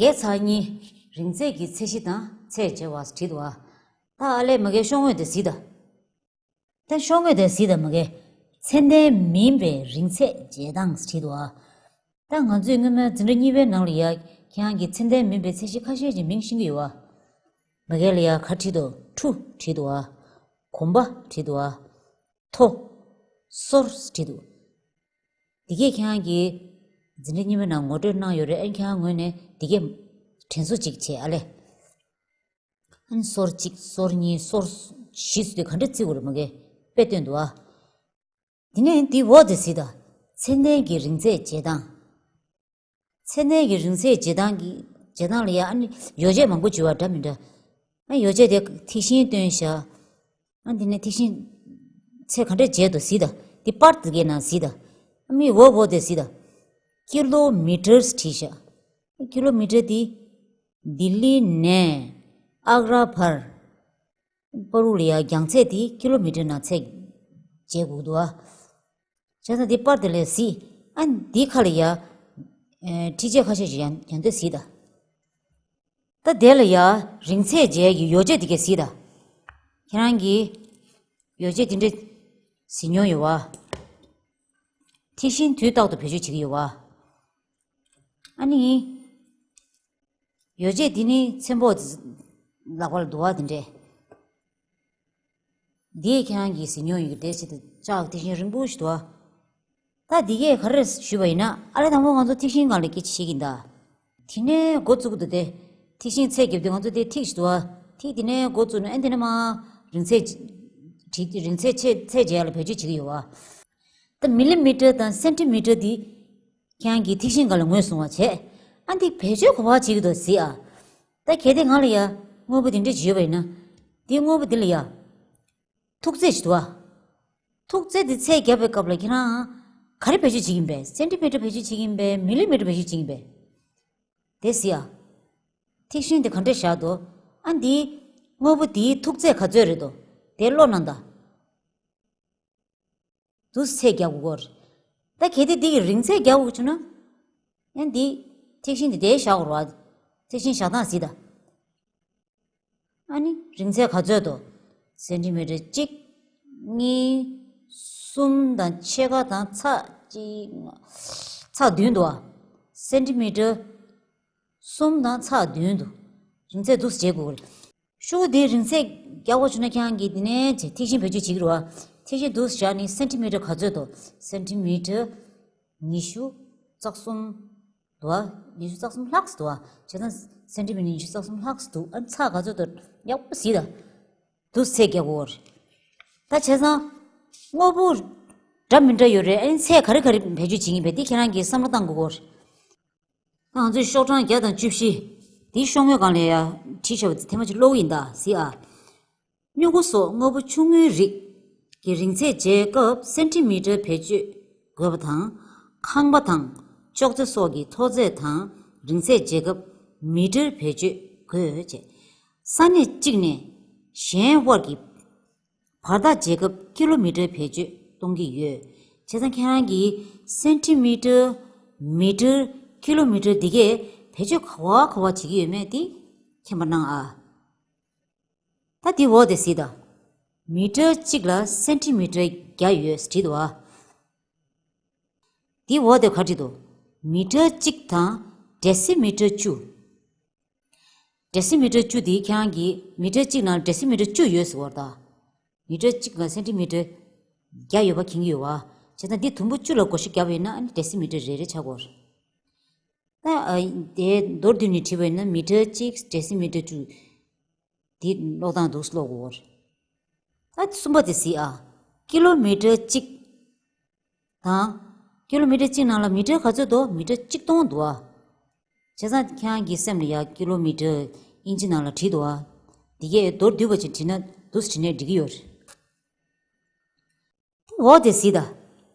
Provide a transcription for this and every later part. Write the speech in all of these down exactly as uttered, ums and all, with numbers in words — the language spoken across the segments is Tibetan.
བརྒྱ་ཚ་གཉིས། རིང་ཚད་ཀྱི་ཚད་གཞི་དང་ཚད་འཇལ་བ་བྲིས་འདུག་ཨ། ད་ཨ་ལས་མ་གའི་ཤོག་ངོས་དེ་གཟིགས་དང་། ད་ཤོག་ངོས་དེ་གཟིགས་དང་། མ་གའི་ཚད་ལྡན་མིན་པའི་རིང་ཚད་འཇལ་སྟངས་བྲིས་འདུག་ཨ། ད་ང་ཚོས་སྔོན་མ་འཛིན་གྲྭ་གཉིས་པའི་ནང་ལ་ཡ་ཁྱེད་རང་གིས་ཚད་ལྡན་མིན་པའི་ཚད་གཞི་ཁ་ཤས་ཅིག་མིང་ཤེས་ཀྱི་ཡོད་བ། མ་གའི་ལ་ཡ་ག་བྲིས་འདུག་ཁྲུ་བྲིས་འདུག་ཨ། གོམ་པ་བྲིས་འདུག་ཨ། ཐོ། སོར་བྲིས་འདུག་འདི་གས་ཁྱེད་རང་གིས་འཛིན་གྲྭ་གཉིས་པའི་ནང་ངོ་སྤྲོད་གནང་ཡོད་རེད། ཨ་ནི་ཁྱེད་རང་ངོས་ནས་འདི་གས་དྲན་གསོ་ཅིག་བྱེད་ཨ་ལས། ཨ་ནི་སོར་གཅིག་སོར་གཉིས་སོར་བཞི་ཟེར་དུས་ག་འདྲ་བརྩི་དགོས་རེད། མ་གའི་དཔེ་སྟོན་འདུག་ཨ། དེ་ནས་འདི་འོག་དེ་གཟིགས་དང་། ཚད་ལྡན་གྱི་རིང་ཚད་འཇལ་སྟངས། ཚད་ལྡན་གྱི་རིང་ཚད་འཇལ་སྟངས་ཀྱི་འཇལ་སྟངས་ལ་ཡ་ཨ་ནི་ཡོ་བྱད་མང་པོ་བྱུང་བ་འདྲ་མི་འདྲ། ཨ་ཡོ་བྱད་དེ་ཐིག་ཤིང་བཏོན་ཤག་ཨ་འདི་ནས་ཐིག་ཤིང་ཚད་ག་འདྲ་འཇལ་འདུག་གཟིགས་དང་། འདི་པར་དེ་གའི་ནང་གཟིགས་དང་། ཨ་མི་འོག་འོག་དེ་གཟིགས་དང་། ཀི་ལོ་མི་ཊར་བྲིས་ཤག་ཀི་ལོ་མི་ཊར་འདི་ལྡི་ལི་ནས་ཨག་ར་བར། པར་རུ་ལ་ཡ་རྒྱང་ཚད་དེ་ཀི་ལོ་མི་ཊར་ནང་ཚད་འཇལ་དགོས་འདུག་ཨ། བྱས་ཙང་འདི་པར་དེ་ལ་གཟིགས། ཨ་འདི་ཁ་ལ་ཡ། ཨེ་ཁྲི་ཆད་ཁ་ཤས་ཤིག་ཡང་ཡང་འདོད་གཟིགས་དང་། ད་དེ་ལ་ཡ་རིང་ཚད་འཇལ་གྱི་ཡོ་བྱད་དེ་གས་གཟིགས་དང་། ཁྱེད་རང་གིས་ཡོ་བྱད་དེ་འདྲ་གཟིགས་མྱོང་ཡོད་བ། ཐིག་ཤིང་དུས་རྟག་ཏུ་བེད་སྤྱོད་བྱེད་ཀྱི་ཡོད་བ། ཨ་ནི། ཡོ་བྱད་འདི་ནི་ཚེམ་པོ་ལག་པ་ལ་འདུག་བ་དེ་འདྲས། འདིས་ཁྱེད་རང་གིས་གཟིགས་མྱོང་ཡོད་ཀྱི་འདྲས་ཞེས་དུ་ལྕགས་ཐིག་ཤིང་རིང་པོ་ཞིག་འདུག་བ། ད་འདི་གས་ག་རེ་ཞུས་པ་ཡིན་ན། ཨ་ལས་དང་པོ་ང་ཚོ་ཐིག་ཤིང་སྒང་ལ་སྐད་ཆ་བཤད་ཀྱི་ཡིན་ད། དེ་ནས་འགོ་བཙུགས་འདུག་སྟེ། ཐིག་ཤིང་ཚད་བརྒྱབ་དུས་ང་ཚོ་དེ་ཐིག་ཞིག་འདུག་བ། ཐིག་དེ་ནས་འགོ་བཙུགས་ནས་ཨ་འདི་ནས་མར་རིང་ཚད་བྲིས། རིང་ཚད་ཚད་འཇལ་ཡ་ལ་བེད་སྤྱོད་བྱེད་ཀྱི་ཡོད་བ། ད་མི་ལི་མི་ཊར་དང་སེན་ཊི་མི་ཊར་འདི། ཁྱེད་རང་གིས་ཐིག་ཤིང་སྒང་ལ་ངོས་བཟུང་བ་བྱས། ཨ་འདི་བེད་སྤྱོད་ག་པར་བྱེད་ཀྱི་འདུག་གཟིགས་ཨ། ད་གལ་ཏེ་ང་ལ་ཡ་དངོས་པོ་འདི་འདྲ་ཅིག་ཡོད་པ་ཡིན་ན། འདི་དངོས་པོ་འདི་ལ་ཡ་མཐུག་ཚད་ཅིག་འདུག་ཨ། མཐུག་ཚད་འདི་ཚད་བརྒྱབ་པའི་སྐབས་ལ་ཁྱེད་རང་ག་རེ་བེད་སྤྱོད་བྱེད་ཀྱི་ཡིན་པས། སེན་ཊི་མི་ཊར་བེད་སྤྱོད་བྱེད་ཀྱི་ཡིན་པས། མི་ལི་མི་ཊར་བེད་སྤྱོད་བྱེད་ཀྱི་ཡིན་པས། དེ་གཟིགས་ཨ། ཐིག་ཤིང་འདི་ག་འདྲ་བཞག་འདུག་ཨ་འདི་དངོས་པོ་འདིའི་མཐུག་ཚད་ག་ཚོད་རེད་འདུག་དེ་ཀློག་གནང་དང་། འདུག་ཚད་རྒྱག་དགོས་ཀྱི་རེད། ད་གལ་ཏེ་འདི་གི་རིང་ཚད་རྒྱག་དགོས་བྱུང་ན། ཡང་འདི་ཐིག་ཤིང་འདི་དེ་བཞག་དགོས་རེད་བ། ཐིག་ཤིང་བཞག་སྟངས་གཟིགས་དང་། ཨ་ནི་རིང་ཚད་ག་ཚོད་འདུག་སེན་ཊི་མི་ཊར་གཅིག་གཉིས། གསུམ་དང་ཕྱེད་ཀ་དང་ཚེག་གཅིག་ཚེག་བདུན་འདུག་བ། སེན་ཊི་མི་ཊར་གསུམ་དང་ཚེག་བདུན་འདུག་རིང་ཚད་འདུག་སེ་འཇལ་དགོས་ཀྱི་རེད། ཤོག་བུ་དེའི་རིང་ཚད་རྒྱག་པ་བྱུང་ན་ཁྱེད་རང་གིས་འདི་ནས་བྱས་ཐིག་ཤིང་བེད་སྤྱོད་བྱེད་ཀྱི་རེད་བ། ཐིག་ཤིང་འདུག་སེ་བཞག་ནས་སེན་ཊི་མི་ཊར་ག་ཚོད་འདུག་སེན་ཊི་མི་ཊར་ཉི་ཤུ་རྩ་གསུམ་འདུག་བ། ཉི་ཤུ་རྩ་གསུམ་ལྷག་ཙམ་འདུག་བ། བྱས་ཙང་སེན་ཊི་མི་ཊར་ཉི་ཤུ་རྩ་གསུམ་ལྷག་ཙམ་འདུག་ཨ་ནི་ཚེག་ག་ཚོད་འདུག་ཡག་པོ་གཟིགས་དང་། འདུག་སེ་ཚད་རྒྱག་དགོས་རེད། ད་བྱས་ཙང་དངོས་པོ་འདྲ་མི་འདྲ་ཡོད་རེད། ཨ་ནི་ཚད་ག་རེ་ག་རེ་བེད་སྤྱོད་བྱེད་ཀྱི་ཡིན་པས་འདི་ཁྱེད་རང་གིས་བསམ་བློ་བཏང་དགོས་ཀྱི་རེད། ང་ཚོས་ཤོག་གྲངས་བརྒྱ་དང་བཅུ་བཞི། འདིའི་ཤོག་ངོས་སྒང་ལ་ཡ་བྲིས་བཞག་པ་དེ་ཐེངས་མ་གཅིག་ཀློག་གི་ཡིན་ད་གཟིགས་ཨ། སྨྱུ་གུ་སོགས་དངོས་པོ་ཆུང་ངུའི་རིགས་ཀྱི་རིང་ཚད་འཇལ་སྐབས་སེན་ཊི་མི་ཊར་བེད་སྤྱོད་དགོས་པ་དང་། ཁང་པ་དང་ཅོག་ཙེ་སོགས་ཀྱི་མཐོ་ཚད་དང་རིང་ཚད་འཇལ་སྐབས་མི་ཊར་བེད་སྤྱོད་དགོས་བྱས། ས་གནས་གཅིག་ནས་གཞན་དབར་གྱི་བར་ཐག་འཇལ་སྐབས་ཀི་ལོ་མི་ཊར་བེད་སྤྱོད་གཏོང་གི་ཡོད། བྱས་ཙང་ཁྱེད་རང་གིས་སེན་ཊི་མི་ཊར། མི་ཊར། ཀི་ལོ་མི་ཊར་འདི་གས་བེད་སྤྱོད་ག་པར་ག་པར་བྱེད་ཀྱི་ཡོད་མེད་དེ་མཁྱེན་པ་གནང་ཨ། ད་འདི་འོག་དེ་གཟིགས་དང་། མི་ཊར་གཅིག་ལ་སེན་ཊི་མི་ཊར་བརྒྱ་ཡོད་བྲིས་འདུག་ཨ། འདི་འོག་དེ་ག་བྲིས་འདུག་མི་ཊར་གཅིག་དང་ཌེ་སི་མི་ཊར་བཅུ། ཌེ་སི་མི་ཊར་བཅུ་དེ་ཁྱེད་རང་གིས་མི་ཊར་གཅིག་ནང་ཌེ་སི་མི་ཊར་བཅུ་ཡོད་ཟེར་བ་རེད་ད། མི་ཊར་གཅིག་ལ་སེན་ཊི་མི་ཊར་བརྒྱ་ཡོད་པ་མཁྱེན་གྱི་ཡོད་བ། བྱས་ཙང་འདི་དུམ་བུ་བཅུ་ལ་བགོ་བཤའ་བརྒྱབ་པ་ཡིན་ན་ཨ་ནི་ཌེ་སི་མི་ཊར་རེ་རེ་ཆགས་ཀྱི་ཡོད་རེད། ད་ཨ་དེ་མདོར་བསྡུས་ནས་བྲིས་པ་ཡིན་ན་མི་ཊར་གཅིག་ཌེ་སི་མི་ཊར་བཅུ། འདི་ཀློག་སྟངས་འདུག་སེ་ཀློག་དགོས་རེད། ད་གསུམ་པ་དེ་གཟིགས་ཨ། ཀི་ལོ་མི་ཊར་གཅིག་དང་། ཀི་ལོ་མི་ཊར་གཅིག་ནང་ལ་མི་ཊར་ག་ཚོད་འདུག་མི་ཊར་གཅིག་སྟོང་འདུག་ཨ། བྱས་ཙང་ཁྱེད་རང་གི་སེམས་ལ་ཡ་ཀི་ལོ་མི་ཊར་དབྱིན་ཇི་ནང་ལ་བྲིས་འདུག་ཨ། འདི་གས་མདོར་བསྡུས་པ་ཅིག་བྲིས་ན་འདུག་སེ་བྲིས་ནས་འགྲིག་གི་ཡོད་རེད། འོག་དེ་གཟིགས་དང་།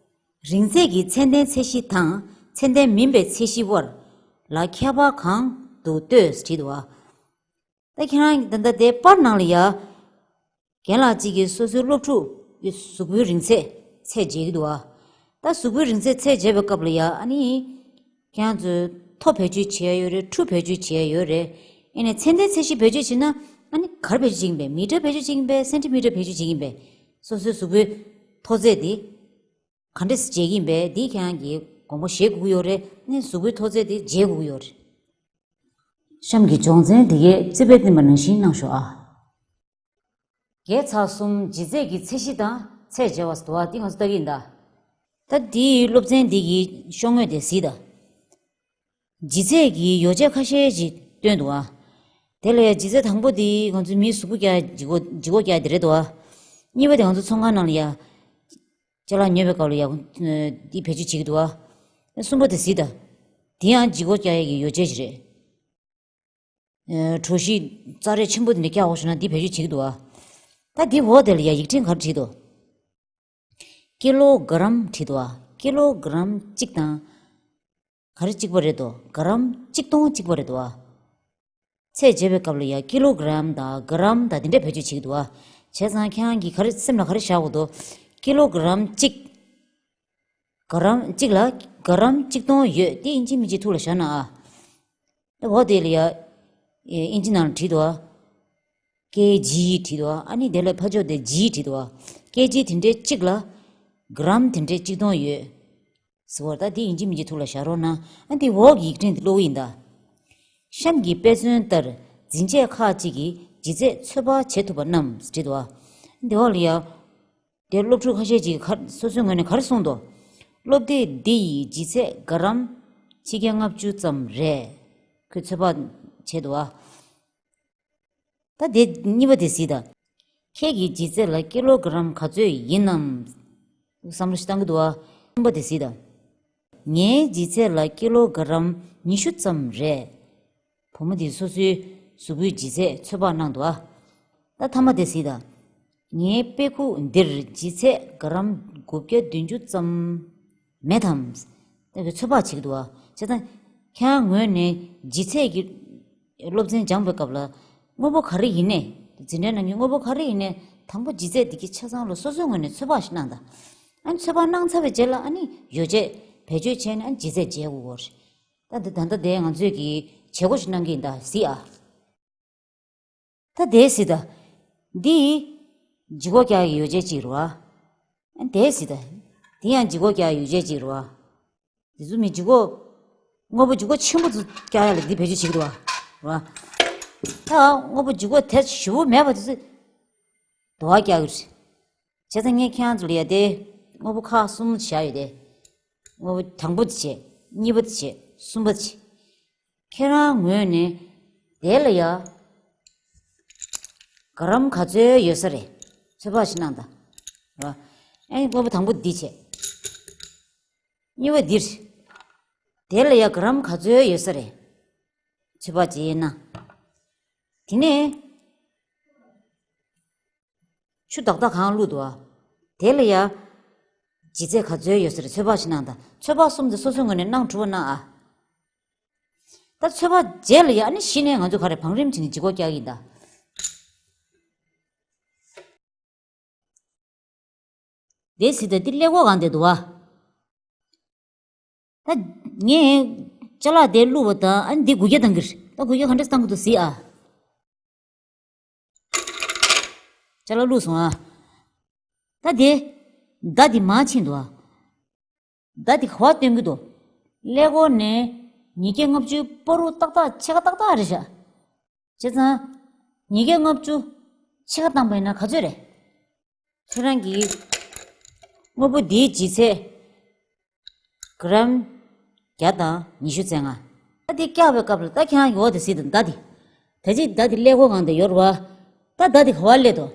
རིང་ཚད་ཀྱི་ཚད་ལྡན་ཚད་གཞི་དང་ཚད་ལྡན་མིན་པའི་ཚད་གཞི་དབར་ལ་ཁྱད་པར་གང་འདུག་ལྟོས་བྲིས་འདུག་ཨ། ད་ཁྱེད་རང་ད་ལྟ་དེ་པར་ནང་ལ་ཡ། རྒན་ལགས་གཅིག་གིས་སོ་སོའི་སློབ་ཕྲུག་གི་གཟུགས་པོའི་རིང་ཚད་ཚད་འཇལ་གྱི་འདུག་ཨ། ད་གཟུགས་པོའི་རིང་ཚད་ཚད་འཇལ་བའི་སྐབས་ལ་ཡ་ཨ་ནི། ཁྱེད་རང་ཚོའི་ མཐོ་བེད་སྤྱོད་བྱེད་ཡ་ཡོད་རེད། ཕྲུ་བེད་སྤྱོད་བྱེད་ཡ་ཡོད་རེད། ཨེ་ནས་ཚད་ལྡན་ཚད་གཞི་བེད་སྤྱོད་བྱེད་ན་ཨ་ནི་ག་རེ་བེད་སྤྱོད་བྱེད་ཀྱིན་པས། མི་ཊར་བེད་སྤྱོད་བྱེད་ཀྱིན་པས། སེན་ཊི་མི་ཊར་བེད་སྤྱོད་བྱེད་ཀྱིན་པས། སོ་སོའི་གཟུགས་པོའི་མཐོ་ཚད་དེ་ག་འདྲས་བྱེད་ཀྱིན་པས། འདི་ཁྱེད་རང་གིས་དགོངས་པ་བཞེས་དགོས་ཀྱི་ཡོད་རེད། ཨ་ནི་གཟུགས་པོའི་མཐོ་ཚད་དེ་འཇལ་དགོས་ཀྱི་ཡོད་རེད། གཤམ་གྱི་སྦྱོང་ཚན་འདི་གས་རྩིས་པས་བསྟན་པ་ནང་བཞིན་གནང་ཤོག་ཨ། བརྒྱ་ཚ་གསུམ་ལྗིད་ཚད་ཀྱི་ཚད་གཞི་དང་ཚད་འཇལ་བ་ཟེར་འདུག་བ། འདི་ང་ཚོ་ལྟ་གི་ཡིན་ད། ད་འདིའི་སློབ་ཚན་འདི་གི་ཤོག་ངོས་དེ་གཟིགས་དང་། ལྗིད་ཚད་ཀྱི་ཡོ་བྱད་ཁ་ཤས་ཅིག་སྟོན་འདུག་བ། དེ་ལ་ཡ་ལྗིད་ཚད་དང་པོ་འདི་ང་ཚོའི་མིའི་གཟུགས་པོ་བཀྱག་ལྗིད་ཁོག་ལྗིད་ཁོག་བཀྱག་དེ་རེད་འདུག་བ། གཉིས་པ་དེ་ང་ཚོ་ཚོང་ཁང་ནང་ལ་ཡ་ཅ་ལག་ཉོས་པའི་སྐབས་ལ་ཡ་འདི་བེད་སྤྱོད་བྱེད་ཀྱི་འདུག་བ། གསུམ་པ་དེ་གཟིགས་དང་། འདི་ཡང་ལྗིད་ཁོག་བཀྱག་ཡས་ཀྱི་ཡོ་བྱད་ཅིག་རེད། ཨ། གྲོ་ཞིབ་རྩ་རལ་ཆེན་པོ་འདི་ནས་བཀྱག་འོ་ཞུ་ན་འདི་བེད་སྤྱོད་བྱེད་ཀྱི་འདུག་བ། ད་འདི་འོག་དེ་ལ་ཡ་ཡིག་ཕྲེང་ག་རེ་བྲིས་འདུག་ཀི་ལོ་ག་རམ་བྲིས་འདུག་བ། ཀི་ལོ་ག་རམ་གཅིག་དང་ག་རེ་གཅིག་པ་རེད་དོ། ག་རམ་གཅིག་སྟོང་གཅིག་པ་རེད་དོ། ཚད་འཇལ་བའི་སྐབས་ལ་ཡ་ཀི་ལོ་ག་རམ་དང་ག་རམ་དང་དེ་འདྲས་བེད་སྤྱོད་བྱེད་ཀྱི་འདུག་བ། བྱས་ཙང་ཁྱེད་རང་གིས་ག་རེ་སེམས་ལ་ག་རེ་བཞག་དགོས་འདུག་ཀི་ལོ་ག་རམ་གཅིག་ག་རམ་གཅིག་ལ་ག་རམ་གཅིག་སྟོང་ཡོད། དེ་ཨིན་ཅི་མིན་ཅི་ཐུགས་ལ་བཞག་ན་ཨ། འོ་དེ་ལ་ཡ། ཨིན་ཅི་ནང་ལ་བྲིས་འདུག་ཨ། ཀེ་ཇི་བྲིས་འདུག་ཨ། ཨ་ནི་དེ་ལ་ཕར་ཕྱོགས་དེ་ཇི་བྲིས་འདུག་ཨ། ཀེ་ཇི་དེ་འདྲའི་གཅིག་ལ་ག་རམ་དེ་འདྲའི་གཅིག་སྟོང་ཡོད། ཟེར་བ་ད་དེ་ཨིན་ཅི་མིན་ཅི་ཐུགས་ལ་བཞག་རོགས་གནང་། ཨ་དེ་འོག་གི་ཡིག་ཕྲེང་དེ་ཀློག་གི་ཡིན་ད། གཤམ་གྱི་དཔེ་མཚོན་ལྟར་འཛིན་ཆས་ཁག་ཅིག་གི་ལྗིད་ཚད་ཚོད་དཔག་བྱེད་ཐུབ་པ་རྣམས་བྲིས་འདུག་ཨ། དེ་འོག་ལ་ཡ། དེ་སློབ་ཕྲུག་ཁ་ཤས་ཅིག་ག་སོ་སོའི་ངོས་ནས་ག་རེ་གསུངས་འདུག་སློབ་དེབ་འདི་ཡི་ལྗིད་ཚད་ག་རམ་ཕྱེད་བརྒྱ་ལྔ་བཅུ་ཙམ་རེད། ཁོས་ཚོད་དཔག་བྱས་འདུག་ཨ། ད་དེ་གཉིས་པ་དེ་གཟིགས་དང་། ཁྱེད་ཀྱི་ལྗིད་ཚད་ལ་ཀི་ལོ་ག་རམ་ག་ཚོད་ཡིན་ནམ། བསམ་བློ་ཞིག་བཏང་གི་འདུག་ཨ། གསུམ་པ་དེ་གཟིགས་དང་། ངའི་ལྗིད་ཚད་ལ་ཀི་ལོ་ག་རམ་ཉི་ཤུ་ཙམ་རེད། བུ་མོ་དེས་སོ་སོའི་གཟུགས་པོའི་ལྗིད་ཚད་ཚོད་དཔག་གནང་འདུག་ཨ། ད་མཐའ་མ་དེ་གཟིགས་དང་། ངའི་དཔེ་ཁུག་འདིར་ལྗིད་ཚད་ག་རམ་དགུ་བརྒྱ་བདུན་ཅུ་ཙམ་མེད་དམ། ད་ཚོད་དཔག་བྱེད་ཀྱི་འདུག་ཨ། བྱས་ཙང་ཁྱེད་རང་ངོས་ནས་ལྗིད་ཚད་ཀྱི་སློབ་ཚན་སྦྱངས་པའི་སྐབས་ལ་དངོས་པོ་ག་རེ་ཡིན་ནའི། འཛིན་གྲྭའི་ནང་གི་དངོས་པོ་ག་རེ་ཡིན་ནའི་དང་པོ་ལྗིད་ཚད་འདི་གི་ཆ་ཚང་ལ་སོ་སོའི་ངོས་ནས་ཚོད་དཔག་ཞིག་གནང་དང་། ཨ་ནི་ཚོད་དཔག་གནང་ཚར་བའི་རྗེས་ལ་ཨ་ནི་ཡོ་བྱད་བེད་སྤྱོད་བྱས་ནས་ཨ་ནི་ལྗིད་ཚད་འཇལ་དགོས་ཀྱི་རེད། ད་འདི་ད་ལྟ་དེ་ང་ཚོས་ཀྱི་བྱེད་སྒོ་ཞིག་གནང་གི་ཡིན་ད་གཟིགས་ཨ། ད་དེ་གཟིགས་ད། འདི་ལྗིད་ཁོག་བཀྱག་གི་ཡོ་བྱད་ཅིག་རེད་བ། དེ་གཟིགས་ད། འདི་ཡང་ལྗིད་ཁོག་བཀྱག་གི་ཡོ་བྱད་ཅིག་རེད་བ། འདི་ཚོ་མི་ལྗིད་ཁོག་དངོས་པོ་ལྗིད་ཁོག་ཆེན་པོ་ཚོ་བཀྱག་ཡ་ལ་འདི་བེད་སྤྱོད་བྱེད་ཀྱི་འདུག་བ། རེད་བ། ད་དངོས་པོ་ལྗིད་ཁོག་དེ་ཞེ་པོ་མེད་པ་དེ་ཚོ་དུ་བ་བཀྱག་གི་རེད། བྱས་ཙང་ངས་ཁྱེད་རང་ཚོ་ལ་ཡ་དེ་དངོས་པོ་ཁག་གསུམ་བཞག་ཡོད་དེ། དངོས་པོ་དང་པོ་དེ་བྱས། གཉིས་པ་དེ་བྱས། གསུམ་པ་དེ་བྱས། ཁྱེད་རང་ངོས་ནས་དེ་ལ་ཡ་ག་རམ་ག་ཚོད་ཡོད་ས་རེད། ཚོད་དཔག་ཞིག་གནང་དང་། ར། ཨེ་དངོས་པོ་དང་པོ་འདི་བྱས། གཉིས་པ་འདིར། དེ་ལ་ཡ་ག་རམ་ག་ཚོད་ཡོད་ས་རེད། ཚོད་དཔག་བྱས་ན། དེ་ནས། ཆུ་ཏག་ཏག་གང་བླུགས་འདུག་ཨ། དེ་ལ་ཡ། ལྗིད་ཚད་ག་ཚོད་ཡོད་ཟེར་ཚོད་དཔག་ཞིག་གནང་དང་། ཚོད་དཔག་གསུམ་དེ་སོ་སོའི་ངོས་ནས་གནང་གྲུབ་པ་གནང་ཨ། ད་ཚོད་དཔག་རྗེས་ལ་ཡ་ཨ་ནི་གཞི་ནས་ང་ཚོ་ག་རེ་བང་རིམ་བྱས་ནས་ལྗིད་ཁོག་བཀྱག་གི་ཡིན་ད། དེ་སྲིད་ད་འདི་ཀླད་ཀོར་གང་བསྡད་འདུག་ཨ། ད་ངས་ཅ་ལག་དེ་བླུགས་པ་དང་ཨ་ནི་འདི་སྒུག་རྒྱ་བཏང་གི་རེད། ད་སྒུག་རྒྱ་ག་འདྲས་བཏང་གི་འདུག་གཟིགས་ཨ། ཅ་ལག་བླུགས་སོང་ཨ། ད་དེ། མདའ་འདི་མར་ཕྱིན་འདུག་ཨ། མདའ་འདི་ག་པར་སྟོན་གྱི་འདུག་ཀླད་ཀོར་ནས་ཉིས་བརྒྱ་ལྔ་བཅུ་བར་དུ་ཏག་ཏག་ཕྱེད་ཀ་ཏག་ཏག་རེད་ཤག་བྱས་ཙང་། ཉིས་བརྒྱ་ལྔ་བཅུ་ཕྱེད་ཀ་བཏང་པ་ཡིན་ན་ག་ཚོད་རེད། ཁྱོད་རང་གིས་དངོས་པོ་འདིའི་ལྗིད་ཚད་གྲམ་བརྒྱ་དང་ཉི་ཤུ་རྩ་ལྔ། ད་འདི་བཀྱག་པའི་སྐབས་ལ་ད་ཁྱེད་རང་གིས་འོ་དེ་གཟིགས་དང་མདའ་འདི། ད་ཅི་མདའ་འདི་ཀླད་ཀོར་གང་དུ་ཡོད་རེད་བ། ད་མདའ་འདི་ག་པར་སླེབས་འདུག་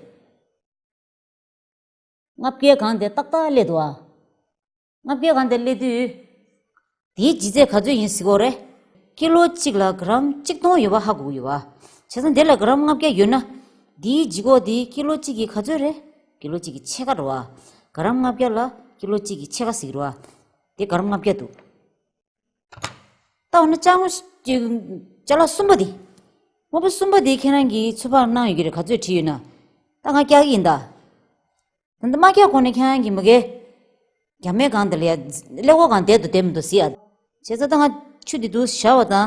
ལྔ་བརྒྱའི་སྒང་དེ་ཏག་ཏག་སླེབས་འདུག་ཨ། ལྔ་བརྒྱའི་སྒང་དེ་སླེབས་དུས། དེའི་ལྗིད་ཚད་ག་ཚོད་ཡིན་གཟིགས་དགོས་རེད། ཀི་ལོ་གཅིག་ལ་གྲམ་གཅིག་སྟོང་ཡོད་པ་ཧ་གོ་གི་ཡོད་པ། བྱས་ཙང་དེ་ལ་གྲམ་ལྔ་བརྒྱ་ཡོད་ན། དེའི་ལྗིད་ཁོག་དེ་ཀི་ལོ་གཅིག་གི་ག་ཚོད་རེད། ཀི་ལོ་གཅིག་གི་ཕྱེད་ཀ་རེད་བ། གྲམ་ལྔ་བརྒྱ་ལ་ཀི་ལོ་གཅིག་གི་ཕྱེད་ཀ་ཟེར་གི་རེད་བ། དེ་གྲམ་ལྔ་བརྒྱ་འདུག་ད་འོ་ན་ཅ་ལག་ཅ་ལག་གསུམ་པ་དེ། དངོས་པོ་གསུམ་པ་དེ་ཁྱེད་རང་གིས་ཚོད་དཔག་གནང་ཡོད་ཀྱི་རེད། ག་ཚོད་བྲིས་ཡོད་ན། ད་ང་བཀྱག་གི་ཡིན་ད། ད་ལྟ་མ་བཀྱག་གོང་ནས་ཁྱེད་རང་གིས་མ་གི། རྒྱ་མའི་སྒང་དེ་ལ་ཡ། ཀླད་ཀོར་སྒང་བསྡད་དང་བསྡད་མི་འདུག་གཟིགས་ཨ། བྱས་ཙང་ད་ང་ ཆུ་འདི་འདུག་བཞག་པ་དང་།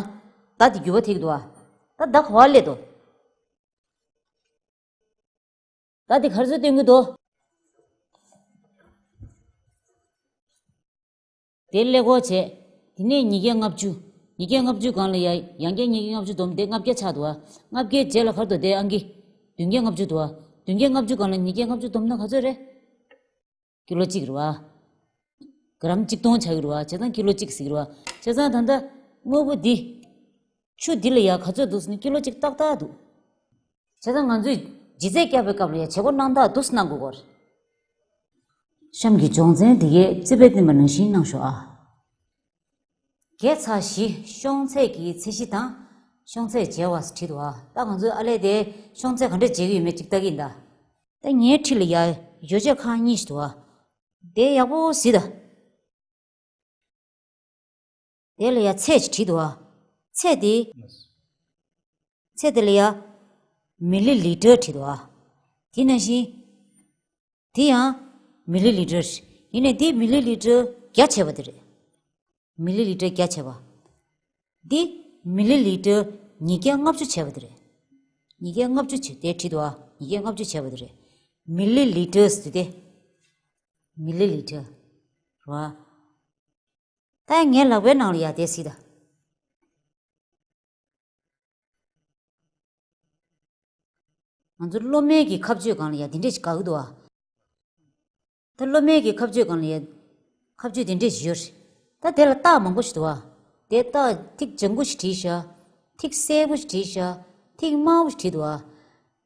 མདའ་འདི་འགྱུར་བ་ཐེབས་འདུག་བ། ད་མདའ་ག་བ་སླེབས་འདུག་མདའ་འདི་ག་རེ་ཚོད་སྟོན་གྱི་འདུག་དེ་ཀླད་ཀོར་བྱས། དེ་ནས་ཉིས་བརྒྱ་ལྔ་བཅུ། ཉིས་བརྒྱ་ལྔ་བཅུ་སྒང་ལ་ཡ་ཡང་བསྐྱར་ཉིས་བརྒྱ་ལྔ་བཅུ་བསྡོམས་ཏེ་ལྔ་བརྒྱ་ཆགས་འདུག་བ། ལྔ་བརྒྱའི་རྗེས་ལ་ག་རེ་འདུག་དེ་ཨང་ཀི། བདུན་བརྒྱ་ལྔ་བཅུ་འདུག་བ། བདུན་བརྒྱ་ལྔ་བཅུ་སྒང་ལ་ཉིས་བརྒྱ་ལྔ་བཅུ་བསྡོམས་ན་ག་ཚོད་རེད། ཀི་ལོ་གཅིག་རེད་བ། ག་རམ་གཅིག་སྟོང་ཆགས་ཀྱི་རེད་བ། བྱས་ཙང་ཀི་ལོ་གཅིག་ཟེར་གྱི་རེད་བ། བྱས་ཙང་ད་ལྟ་དངོས་པོ་འདི། ཆུ་འདི་ལ་ཡ་ག་ཚོད་འདུག་ཟེར་ན་ཀི་ལོ་གཅིག་ཏག་ཏག་འདུག་བྱས་ཙང་ང་ཚོས་ལྗིད་ཚད་བཀྱག་པའི་སྐབས་ལ་ཡ་བྱེད་སྒོ་གནང་སྟངས་འདུག་སེ་གནང་དགོས་ཀྱི་རེད། གཤམ་གྱི་སྦྱོང་ཚན་འདི་གའི་རྩིས་དཔེ་བསྟན་པ་ནང་བཞིན་གནང་ཤོག་ཨ། བརྒྱ་ཚ་བཞི་ཤོང་ཚད་ཀྱི་ཚད་གཞི་དང་ཤོང་ཚད་འཇལ་བ་བྲིས་འདུག་ཨ། ད་ང་ཚོས་ཨ་ལས་དེ་ཤོང་ཚད་ག་འདྲ་འཇལ་གྱི་ཡོད་མེད་ཅིག་ལྟ་གི་ཡིན་ད། ད་ངའི་འཁྲིས་ལ་ཡ་ཡོ་བྱད་ཁག་གཉིས་ཤིག་འདུག་ཨ། དེ་ཡག་པོ་གཟིགས་དང་། དེ་ལ་ཡ་ཚད་ཅིག་བྲིས་འདུག་ཨ། ཚད་དེ། ཚད་དེ་ལ་ཡ། མི་ལི་ལི་ཊར་བྲིས་འདུག་ཨ། དེ་ནང་བཞིན། དེ་ཡང་། མི་ལི་ལི་ཊར། ཡིན་ནའི་དེ་མི་ལི་ལི་ཊར་བརྒྱ་བྱས་པ་དེ་རེད། མི་ལི་ལི་ཊར་བརྒྱ་བྱས་པ། འདི་མི་ལི་ལི་ཊར་ཉིས་བརྒྱ་ལྔ་བཅུ་བྱས་པ་དེ་རེད། ཉིས་བརྒྱ་ལྔ་བཅུ་བྱས་དེ་བྲིས་འདུག་ཨ། ཉིས་བརྒྱ་ལྔ་བཅུ་བྱས་པ་དེ་རེད། མི་ལི་ལི་ཊར་ཟེར་དེ། མི་ལི་ལི་ཊར། རེད་བ། ད་ངའི་ལག་པའི་ནང་ལ་ཡ་དེ་གཟིགས་དང་། ང་ཚོ་སློབ་མའི་གི་ཁ་གཅོད་སྒང་ལ་ཡ་དེ་འདྲས་ཞིག་དགའ་གི་འདུག་ཨ། ད་སློབ་མའི་གི་ཁ་གཅོད་སྒང་ལ་ཡ། ཁ་གཅོད་དེ་འདྲས་ཞིག་ཡོད་རེད། ད་དེ་ལ་རྟགས་མང་པོ་ཞིག་འདུག་ཨ། དེ་རྟགས་ཐིག་ལྗང་ཁུ་ཞིག་བྲིས་ཤག་ཐིག་སེར་པོ་ཞིག་བྲིས་ཤག་ཐིག་དམར་པོ་ཞིག་བྲིས་འདུག་ཨ།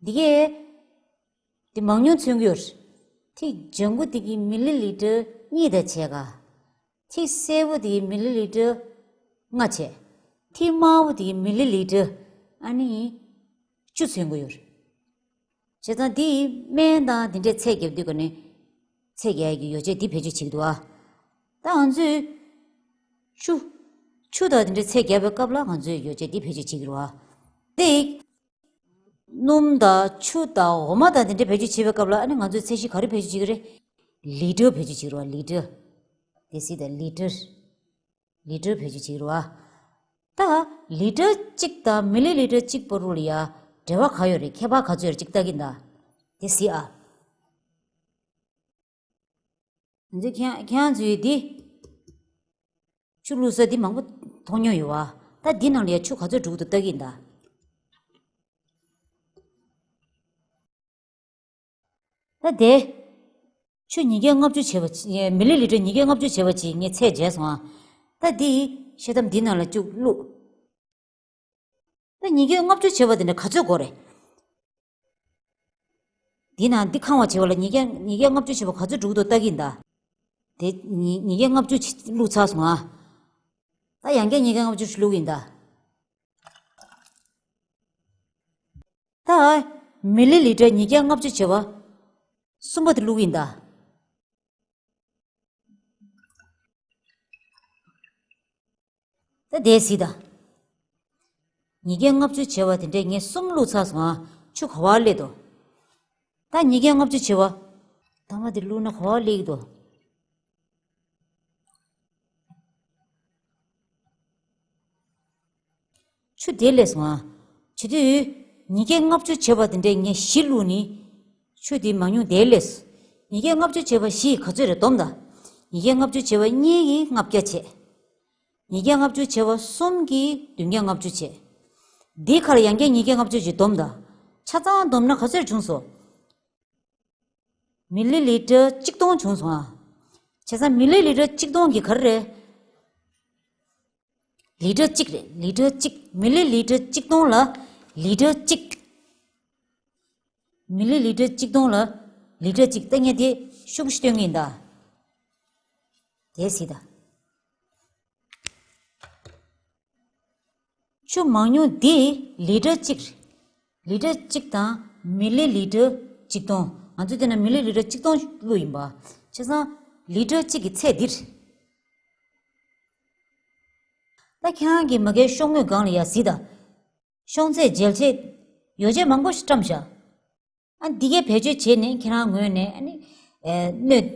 འདི་གས། དེ་མང་ཉུང་མཚོན་གྱི་ཡོད་རེད། ཐིག་ལྗང་ཁུ་དེ་གི་མི་ལི་ལི་ཊར་གཉིས་དང་ཕྱེད་ཀ་ཐིག་སེར་པོ་དེ་གི་མི་ལི་ལི་ཊར་ལྔ་བྱས། ཐིག་དམར་པོ་དེ་གི་མི་ལི་ལི་ཊར་ཨ་ནི་བཅུ་མཚོན་གྱི་ཡོད་རེད། བྱས་ཙང་དེ་སྨན་དང་དེ་འདྲའི་ཚད་རྒྱབ་དུས་ག་ནས་ཚད་རྒྱག་ཡ་གི་ཡོ་བྱད་འདི་བེད་སྤྱོད་བྱེད་ཀྱི་འདུག་ཨ། ད་ང་ཚོས་ཆུ། ཆུ་དང་དེ་འདྲའི་ཚད་རྒྱབ་པའི་སྐབས་ལ་ང་ཚོས་ཡོ་བྱད་འདི་བེད་སྤྱོད་བྱེད་ཀྱི་རེད་བ། དེ། སྣུམ་དང་ཆུ་དང་འོ་མ་དང་དེ་འདྲ་བེད་སྤྱོད་བྱེད་པའི་སྐབས་ལ་ཨ་ནི་ང་ཚོས་ཚད་གཞི་ག་རེ་བེད་སྤྱོད་བྱེད་ཀྱི་རེད། ལི་ཊར་བེད་སྤྱོད་བྱེད་ཀྱི་རེད་བ། ལི་ཊར། དེ་སྲིད་དང་ལི་ཊར། ལི་ཊར་བེད་སྤྱོད་བྱེད་ཀྱི་རེད་བ། ད་ལི་ཊར་གཅིག་དང་མི་ལི་ལི་ཊར་གཅིག་བར་དུ་ལ་ཡ་འབྲེལ་བ་ག་ཡོད་རེད། ཁྱད་པར་ག་ཚོད་རེད་ཅིག་ལྟ་གི་ཡིན་ད། དེ་སྲིད་ཨ། ང་ཚོས་ཁྱེད་ཁྱེད་རང་ཚོས་འདི། ཆུ་བླུགས་ས་འདི་མང་པོ་མཐོང་མྱོང་ཡོད་བ། ད་འདི་ནང་ལ་ཡ་ཆུ་ག་ཚོད་འགྲོ་གི་འདུག་ལྟ་གི་ཡིན་ད། ད་དེ། ཆུ་ཉིས་བརྒྱ་ལྔ་བཅུ་བྱས་པ་ཅི་མི་ལི་ལི་ཊར་ཉིས་བརྒྱ་ལྔ་བཅུ་བྱས་པ་ཅིག་ངས་ཚད་འཇལ་སོང་ཨ། ད་འདི་ཤེལ་དམ་འདི་ནང་ལ་བཅུག་བླུགས། ད་ཉིས་བརྒྱ་ལྔ་བཅུ་བྱས་པ་དེ་འདྲ་ག་ཚོད་དགོས་རེད། འདི་ན་འདི་ཁང་བ་བྱས་པ་ལ་ཉིས་བརྒྱ་ཉིས་བརྒྱ་ལྔ་བཅུ་བྱས་པ་ག་ཚོད་འགྲོ་གི་འདུག་ལྟ་གི་ཡིན་ད། དེ་ཉིས་ཉིས་བརྒྱ་ལྔ་བཅུ་བླུགས་ཚར་སོང་ཨ། ད་ཡང་བསྐྱར་ཉིས་བརྒྱ་ལྔ་བཅུ་ཞིག་བླུགས་ཡིན་ད། ད་མི་ལི་ལི་ཊར་ཉིས་བརྒྱ་ལྔ་བཅུ་བྱས་པ་གསུམ་པ་དེ་བླུགས་ཡིན་ད། ད་དེ་སྲིད་ད། ཉིས་བརྒྱ་ལྔ་བཅུ་བྱས་པ་དེ་འདྲས་ངས་གསུམ་བླུགས་ཚར་སོང་ཨ། ཆུ་ག་བ་སླེབས་འདུག་ད་ཉིས་བརྒྱ་ལྔ་བཅུ་བྱས་པ། ཐ་མ་དེ་བླུགས་ན་ག་བ་སླེབས་ཀྱི་འདུག་ཆུ་དེ་སླེབས་སོང་ཨ། བྱེད་དུས། ཉིས་བརྒྱ་ལྔ་བཅུ་བྱས་པ་དེ་འདྲས་ངས་བཞི་བླུགས་ནི། ཆུ་དེ་མང་ཉུང་དེ་སླེབས། ཉིས་བརྒྱ་ལྔ་བཅུ་བྱས་པ་བཞི་ག་ཚོད་རེད་སྡོམ་ད། ཉིས་བརྒྱ་ལྔ་བཅུ་བྱས་པ་གཉིས་ཀྱིས་ལྔ་བརྒྱ་བྱས། ཉིས་བརྒྱ་ལྔ་བཅུ་བྱས་པ་གསུམ་གྱིས་བདུན་བརྒྱ་ལྔ་བཅུ་བྱས། འདིའི་ཁར་ཡང་བསྐྱར་ཉིས་བརྒྱ་ལྔ་བཅུ་ཞིག་བསྡོམས་དང་། ཆ་ཚང་བསྡོམས་ན་ག་ཚོད་བྱུང་སོང་། མི་ལི་ལི་ཊར་གཅིག་སྟོང་བྱུང་སོང་ཨ། བྱས་ཙང་མི་ལི་ལི་ཊར་གཅིག་སྟོང་གི་ག་རེ་རེད། ལི་ཊར་གཅིག་རེད། ལི་ཊར་གཅིག་མི་ལི་ལི་ཊར་གཅིག་སྟོང་ལ་ལི་ཊར་གཅིག་མི་ལི་ལི་ཊར་གཅིག་སྟོང་ལ་ལི་ཊར་གཅིག་ལྟ་ངས་དེ་ཤུགས་ཤིག་སྟོན་གྱི་ཡིན་ད། དེ་སྲིད་ད། ཆུ་མང་ཉུང་འདི་ལི་ཊར་གཅིག་རེད། ལི་ཊར་གཅིག་དང་མི་ལི་ལི་ཊར་གཅིག་སྟོང་། ང་ཚོས་བལྟས་ན་མི་ལི་ལི་ཊར་གཅིག་སྟོང་བླུགས་ཡིན་པ། བྱས་ཙང་ལི་ཊར་གཅིག་གི་ཚད་འདི་རེད། ད་ཁྱེད་རང་གིས་མ་གིའི་ཤོག་ངོས་སྒང་ལ་ཡར་གཟིགས་དང་། ཤོང་ཚད་འཇལ་ཆེད་ཡོ་བྱད་མང་པོ་ཞིག་བཀྲམ་བཞག་ཨ་འདི་གས་བེད་སྤྱོད་བྱས་ནས་ཁྱེད་རང་ངོས་ནས་ཨ་ནི། ཨེ་སྣོད་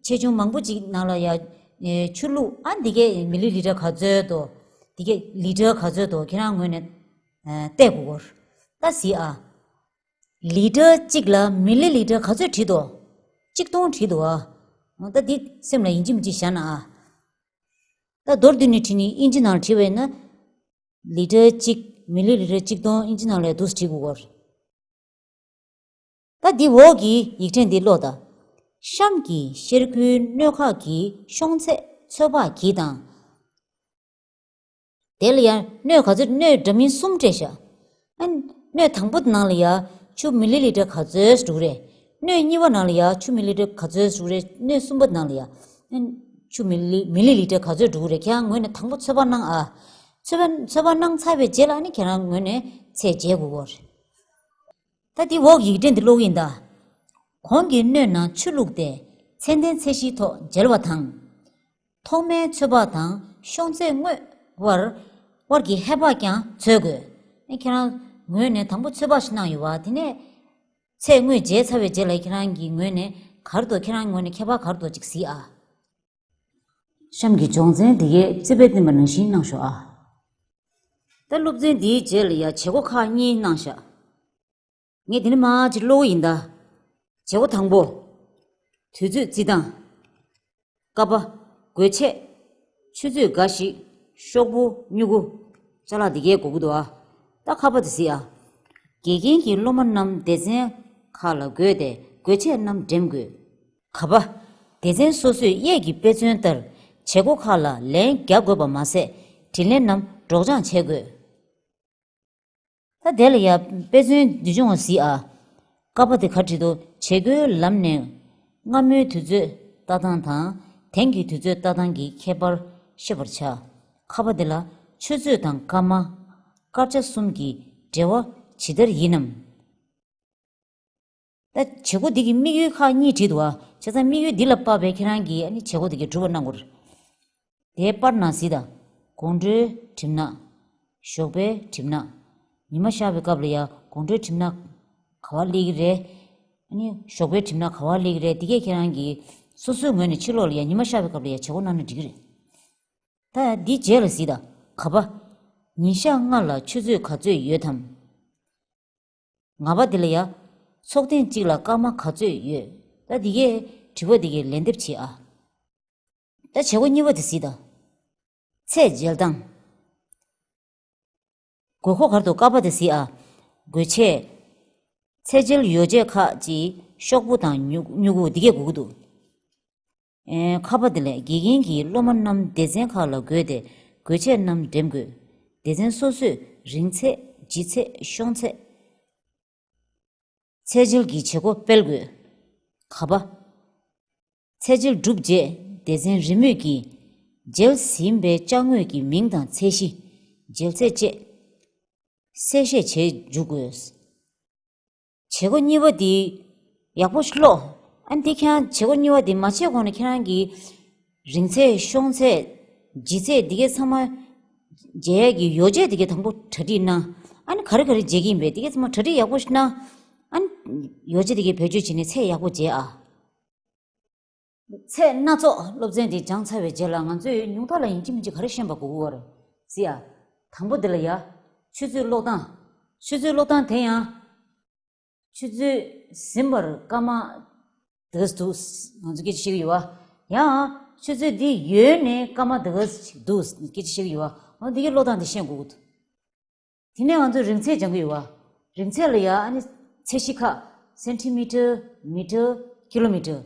ཆེ་ཆུང་མང་པོ་ཅིག་ནང་ལ་ཡ། ཨེ་ཆུ་བླུགས། ཨ་འདི་གས་མི་ལི་ལི་ཊར་ག་ཚོད་དོ། དེ་གས་ལི་ཊར་ག་ཚོད་འདུག་ཁྱེད་རང་ངོས་ནས་ཨ་བལྟས་དགོས་སྐོར། ད་གཟིགས་ཨ། ལི་ཊར་གཅིག་ལ་མི་ལི་ལི་ཊར་ག་ཚོད་བྲིས་འདུག་གཅིག་སྟོང་བྲིས་འདུག་ཨ། འོ་ད་འདི་སེམས་ལ་ཡིན་གཅིག་མིན་གཅིག་བཞག་ན་ཨ། ད་མདོར་བསྡུས་ནས་བྲིས་ནས་ཨིན་ཇི་ནང་ལ་བྲིས་པ་ཡིན་ན། ལི་ཊར་གཅིག་མི་ལི་ལི་ཊར་གཅིག་སྟོང་ཨིན་ཇི་ནང་ལ་འདུག་སེ་བྲིས་དགོས་སྐོར། ད་འདི་འོག་གི་ཡིག་ཕྲེང་འདི་ཀློག་དང་། གཤམ་གྱི་ཤེལ་སྒོའི་སྣོད་ཁག་གི་ཤོང་ཚད་ཚོད་དཔག་གྱིས་དང་། དེ་ལ་ཡང་སྣོད་ག་ཚོད། སྣོད་འདྲ་མིན་གསུམ་སྤྲད་བཞག་ཨ། སྣོད་དང་པོ་ནང་ལ་ཡ་ཆུ་མི་ལི་ལི་ཊར་ག་ཚོད་འགྲོ་གི་རེད། སྣོད་གཉིས་པ་ནང་ལ་ཡ་ཆུ་མི་ལི་ལི་ཊར་ག་ཚོད་འགྲོ་གི་རེད། སྣོད་གསུམ་པ་ནང་ལ་ཡ་ཨ། ཆུ་མི་ལི་མི་ལི་ལི་ཊར་ག་ཚོད་འགྲོ་གི་རེད། ཁྱེད་རང་ངོས་ནས་དང་པོ་ཚོད་དཔག་གནང་ཨ། ཚོད་དཔག་ཚོད་དཔག་གནང་ཚར་བའི་རྗེས་ལ་ཨ་ནི་ཁྱེད་རང་ངོས་ནས་ཚད་འཇལ་དགོས་སྐོར། ད་འདི་འོག་ཡིག་ཕྲེང་འདི་ཀློག་གི་ཡིན་ད། གོང་གི་སྣོད་ནང་ཆུ་བླུགས་ཏེ་ཚད་ལྡན་ཚད་གཞིའི་ཐོག་འཇལ་བ་དང་། ཐོག་མའི་ཚོད་དཔག་དང་ཤོང་ཚད་དངོས་དབར་དབར་གྱི་ཧེ་བག་ཀྱང་འཚོལ་དགོས། ཨེ་ཁྱེད་རང་ངོས་ནས་དང་པོ་ཚོད་དཔག་ཞིག་གནང་ཡོད་པ། དེ་ནས་ཚད་དངོས་འཇལ་ཚར་བའི་རྗེས་ལ་ཁྱེད་རང་གི་ངོས་ནས་ག་རེ་འདུག་ཁྱེད་རང་ངོས་ནས་ཁྱད་པར་ག་རེ་འདུག་ཅིག་གཟིགས་ཨ། གཤམ་གྱི་སྦྱོང་ཚན་འདི་གས་རྩིས་པས་བསྟན་པ་ནང་བཞིན་གནང་ཤོག་ཨ། ད་སློབ་ཚན་འདིའི་རྗེས་ལ་ཡ་བྱེད་སྒོ་ཁག་གཉིས་གནང་བཞག་ངས་འདི་ནས་མར་ཅིག་ཀློག་གི་ཡིན་ད། བྱེད་སྒོ་དང་པོ། དུས་ཚོད་རྩིས་སྟངས། ཀ་པ། དགོས་ཆས། ཆུ་ཚོད་འགའ་ཞིག་ཤོག་བུ། སྨྱུ་གུ། ཅ་ལག་འདི་གས་དགོས་ཀྱི་འདུག་ཨ། ད་ཁ་པ་དེ་གཟིགས་ཨ། དགེ་རྒན་གྱིས་སློབ་མ་རྣམས་སྡེ་ཚན་ཁག་ལ་བགོས་ཏེ་དགོས་ཆས་རྣམས་འགྲེམས་དགོས། ག་པ། སྡེ་ཚན་སོ་སོས་གཡས་ཀྱི་དཔེ་མཚོན་ལྟར་བྱེད་སྒོ་ཁག་ལ་ལན་རྒྱག་དགོས་པ་མ་ཟད་དྲིས་ལན་རྣམས་སྒྲོག་སྦྱང་བྱེད་དགོས། ད་དེ་ལ་ཡ་དཔེ་མཚོན་འདི་སྦྱོང་བ་གཟིགས་ཨ། ཀ་པ་དེ་ག་བྲིས་འདུག་བྱེད་སྒོའི་ལམ་ནས་སྔ་མོའི་དུས་ཚོད་ལྟ་སྟངས་དང་དེང་གི་དུས་ཚོད་ལྟ་སྟངས་ཀྱི་ཁྱད་པར་ཤེས་པར་བྱ། ཁ་པ་དེ་ལ་ཆུ་ཚོད་དང་སྐར་མ། སྐར་ཆ་གསུམ་གྱི་འབྲེལ་བ་ཇི་ལྟར་ཡིན་ནམ། ད་བྱེད་སྒོ་འདི་གི་དམིགས་ཡུལ་ཁག་གཉིས་བྲིས་འདུག་བ། བྱས་ཙང་དམིགས་ཡུལ་འདི་ལ་དཔག་པའི་ཁྱེད་རང་གིས་ཨ་ནི་བྱེད་སྒོ་འདི་གི་སྒྲུབ་པ་གནང་དགོས། དེའི་པར་ནང་གཟིགས་དང་། དགོང་དྲོའི་གྲིབ་ནག་ཞོགས་པའི་གྲིབ་ནག་ཉི་མ་ཤར་བའི་སྐབས་ལ་ཡ་དགོང་དྲོའི་གྲིབ་ནག་ག་བ་སླེབས་ཀྱི་རེད། ཨ་ནི་ཞོགས་པའི་གྲིབ་ནག་ག་བ་སླེབས་ཀྱི་རེད། འདི་གས་ཁྱེད་རང་གིས་སོ་སོའི་ངོས་ནས་ཕྱི་ལོགས་ལ་ཡ་ཉི་མ་ཤར་བའི་སྐབས་ལ་ཡ་བྱེད་སྒོ་གནང་ན་འགྲིག་གི་རེད། ད་འདི་རྗེས་ལ་གཟིགས་དང་། ག་པ། ཉིན་ཞག་ལྔ་ལ་ཆུ་ཚོད་ག་ཚོད་ཡོད་དམ། ང་པ་འདི་ལ་ཡ། ཚོགས་ཐེངས་གཅིག་ལ་སྐར་མ་ག་ཚོད་ཡོད། ད་འདི་གས་དྲི་བ་འདི་གས་ལན་འདེབས་བྱེད་ཨ། ད་བྱེད་སྒོ་གཉིས་པ་དེ་གཟིགས་དང་། ཚད་འཇལ་སྟངས། དགོས་མཁོ་ག་རེ་འདུག་ཀ་པ་དེ་གཟིགས་ཨ། དགོས་ཆས། ཚད་འཇལ་ཡོ་བྱད་ཁག་ཅིག་ཤོག་བུ་དང་སྨྱུ་སྨྱུ་གུ་འདི་གས་དགོས་ཀྱི་འདུག་ཨེ། ཁ་པ་དེ་ལས་དགེ་རྒན་གྱིས་སློབ་མ་རྣམས་སྡེ་ཚན་ཁག་ལ་བགོས་ཏེ་དགོས་ཆས་རྣམས་འགྲེམས་དགོས། སྡེ་ཚན་སོ་སོས་རིང་ཚད། ལྗིད་ཚད། ཤོང་ཚད། ཚད་འཇལ་གྱི་བྱེད་སྒོ་སྤེལ་དགོས། ག་པ། ཚད་འཇལ་གྲུབ་རྗེས་སྡེ་ཚན་རེས་མོས་ཀྱིས་འཇལ་ཟིན་པའི་ཅ་དངོས་ཀྱི་མིང་དང་ཚད་གཞི། འཇལ་ཚད་བཅས་གསལ་བཤད་བྱེད་འཇུག་དགོས། བྱེད་སྒོ་གཉིས་པ་འདི་ཡག་པོ་ཤོད་ལོ། ཨ་ནི་འདི་ཁྱེད་རང་བྱེད་སྒོ་གཉིས་པ་འདི་མ་བྱས་གོང་ནས་ཁྱེད་རང་གིས་རིང་ཚད། ཤོང་ཚད། ལྗིད་ཚད་འདི་གའི་ཚང་མ་འཇལ་ཡས་ཀྱི་ཡོ་བྱད་འདི་གའི་དང་པོ་གྲ་སྒྲིག་གནང་། ཨ་ནི་ག་རེ་ག་རེ་འཇལ་གྱི་ཡིན་པས་འདི་གའི་ཚང་མ་གྲ་སྒྲིག་ཡག་པོ་ཞིག་གནང་། ཨ་ནི་ཡོ་བྱད་འདི་གའི་བེད་སྤྱོད་བྱས་ནས་ཚད་ཡག་པོ་འཇལ་ཨ། ཚད་སྣ་ཚོགས་སློབ་ཚན་འདི་སྦྱངས་ཚར་བའི་རྗེས་ལ་ང་ཚོས་ཉུང་མཐའ་ལ་ཡིན་གཅིག་མིན་གཅིག་ག་རེ་ཤེས་པ་དགོས་ཀྱི་ཡོད་རེད་ཟེར་ཡ། དང་པོ་འདི་ལ་ཡ། ཆུ་ཚོད་ཀློག་སྟངས། ཆུ་ཚོད་ཀློག་སྟངས་དེ་ཡང་། ཆུ་ཚོད་ཟིན་པར་སྐར་མ་དེ་ག་ཙམ་འདུག་ང་ཚོས་སྐད་ཆ་བཤད་ཀྱི་ཡོད་པ། ཡང་ཆུ་ཚོད་འདི་ཡོལ་ནས་སྐར་མ་དེ་ག་ཙམ་འདུག་སྐད་ཆ་བཤད་ཀྱི་ཡོད་པ། འོ་འདི་གའི་ཀློག་སྟངས་འདི་ཤེས་དགོས་ཀྱི་འདུག་དེ་ནས་ང་ཚོས་རིང་ཚད་སྦྱང་གི་ཡོད་པ། རིང་ཚད་ལ་ཡ་ཨ་ནི་ཚད་གཞི་ཁག་སེན་ཊི་མི་ཊར། མི་ཊར། ཀི་ལོ་མི་ཊར།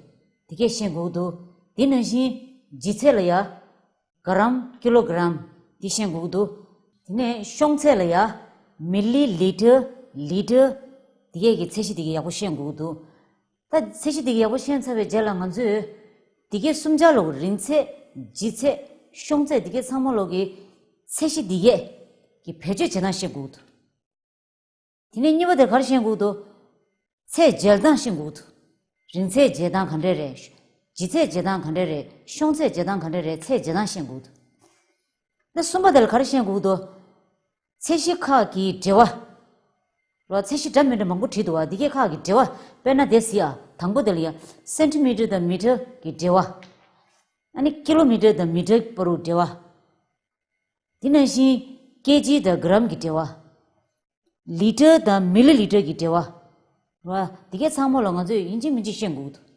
དེ་གས་ཤེས་དགོས་ཀྱི་འདུག་དེ་ནང་བཞིན་ལྗིད་ཚད་ལ་ཡ། ག་རམ། ཀི་ལོ་ག་རམ། འདི་ཤེས་དགོས་ཀྱི་འདུག་དེ་ནས་ཤོང་ཚད་ལ་ཡ། མི་ལི་ལི་ཊར། ལི་ཊར། དེ་གས་ཀྱི་ཚད་གཞི་དེ་གས་ཡག་པོ་ཤེས་དགོས་ཀྱི་འདུག་ད་ཚད་གཞི་དེ་གས་ཡག་པོ་ཤེས་ཚར་བའི་རྗེས་ལ་ང་ཚོས་དེ་གས་གསུམ་ཆར་ལོག་རིང་ཚད། ལྗིད་ཚད། ཤོང་ཚད་དེ་གས་ཚང་མ་ལོག་གི་ཚད་གཞི་དེ་གས་ཀྱི་བེད་སྤྱོད་བྱེད་སྟངས་ཤེས་དགོས་ཀྱི་འདུག་དེ་ནས་གཉིས་པ་དེར་ག་རེ་ཤེས་དགོས་འདུག་ཚད་འཇལ་སྟངས་ཤེས་དགོས་འདུག་རིང་ཚད་འཇལ་སྟངས་ག་འདྲས་རེད། ལྗིད་ཚད་འཇལ་སྟངས་ག་འདྲས་རེད། ཤོང་ཚད་འཇལ་སྟངས་ག་འདྲས་རེད། ཚད་འཇལ་སྟངས་ཤེས་དགོས་འདུག་ད་གསུམ་པ་དེར་ག་རེ་ཤེས་དགོས་འདུག་ཚད་གཞི་ཁག་གི་འབྲེལ་བ། ལོ་ཚད་གཞི་འདྲ་མི་འདྲ་མང་པོ་བྲིས་འདུག་བ། འདི་གས་ཁག་གི་འབྲེལ་བ་དཔེར་ན་དེ་གཟིགས་ཨ། དང་པོ་དེ་ལ་ཡ། སེན་ཊི་མི་ཊར་དང་མི་ཊར་གྱི་འབྲེལ་བ། ཨ་ནི་ཀི་ལོ་མི་ཊར་དང་མི་ཊར་བར་དུ་འབྲེལ་བ། དེ་ནང་བཞིན་ཀེ་ཇི་དང་གྷ་རམ་གྱི་འབྲེལ་བ། ལི་ཊར་དང་མི་ལི་ལི་ཊར་གྱི་འབྲེལ་བ། རེད་བ། དེ་གའི་ཚང་མ་ལ་ང་ཚོས་ཡིན་གཅིག་མིན་གཅིག་ཤེས་དགོས་ཀྱི་འདུག